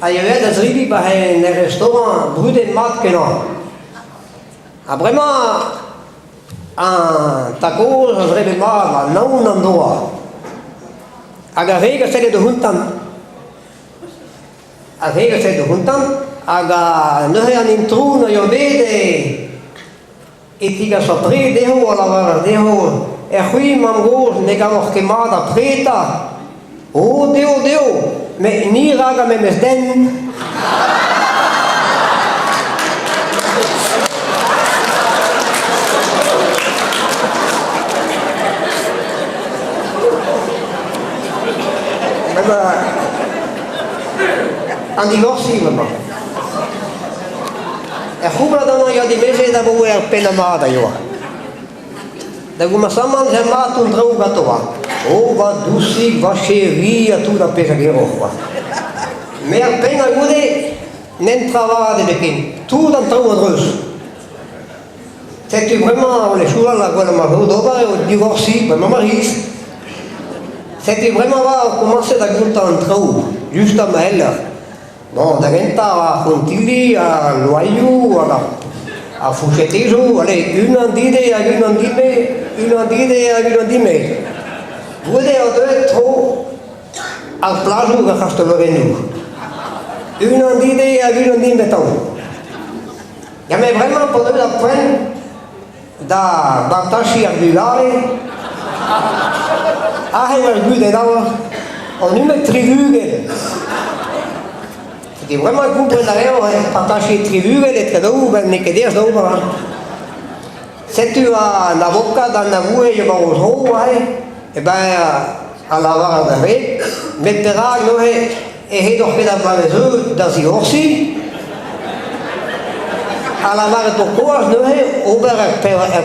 A yoa aet da zebriñ 'ba en ur restaurant brudet mat-kenañ. Ha bremañ an tad-kozh a zebre mat ha naon en doa. Hag ar wreg a felle d'o c'hontañ. Ar wreg a felle d'o c'hontañ hag neuze an itron a yoa bet e tigas ur pred dezho a lavaras dezho E c'hwi, mamm-gozh, ne gavoc'h ket mat ar pred 'ta ? O deo, deo, met ni 'ra gant memes den. An divorsiñ bremañ. Er c'houblad amañ ya dimezet abaoe ar pennad-mat a yoa. Da gomañsamant eo mat an traoù ganto 'vat. O va dousig, va chéri ha tout ar pezh a geroc'h 'vat. Met ar penn a goude n'en tra vat ebet ken. Tout an traoù a-dreuz. Setu bremañ on e choual ha gwellañ ma vo d'ober eo divorsiñ bremañ ma ris. Setu bremañ 'vat komañset da gontañ an traoù, just ha ma heller. Bon, da gentañ ar c'hontilli, al loaioù, hag ar fourchetezoù, allez, unan dide hag unan dime, unan dide hag unan dime. Goude eo deuet tro ar plajoù hag ar c'hastelorennoù. Unan dide hag unan dime atav. Ya met bremañ pa deuet ar poent da bartajiñ ar vugale, aze eo ar gudenn all, an umet 60. Setu bremañ kompren a reor partajiñ 60 etre daou, ben n'eo ket aes d'ober. Hein. Setu an avokad an avoue emañ o zro aze, e ben a lavaras da wreg, met perak neuze e c'hedoc'h ket ar bloavezh da zivorsiñ? Ha lavaret ho koaz neuze ober ar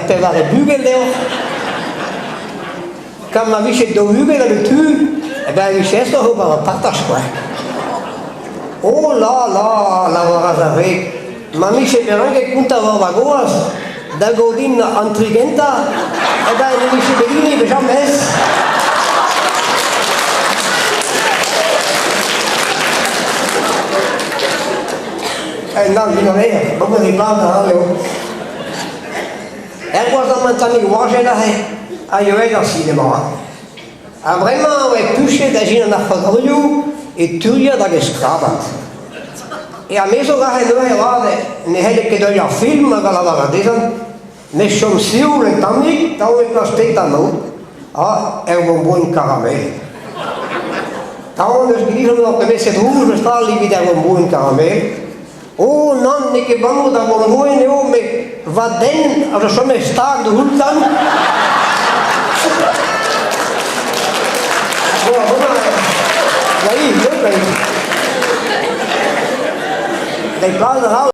pevare bugel deoc'h. Gant ma vije 40 a bep tu, eh ben e vije aesoc'h ober ur partaj kwa. Oh la la, lavaras ar wreg, ma vije bet ranket kontañ war va goaz da gaout din an tri gentañ, eh ben ne vije bet hini bet james. Nann, unan eo, ober e blas a eo. Er gwaz amañ tammig oajet aze, ha eo aet ar sinema. Ha bremañ e puchet da gin an arc'hadurioù e turiad hag e skrabat. E amezok aze neuze avat ne c'helle ket heuliañ ar film hag a lavaras dezhañ me chom sioul un tammig, taol e plas petañ emaon. Ah, er bonbon karamel. Taol eus gizon ur kemeset rouge eus tal evit ar bonbon karamel. Oh nann, n'eo ket bannoù da Vongoen eo, met va den a zo chomet stag d'o c'houltan. Bon, bremañ, ya, oui,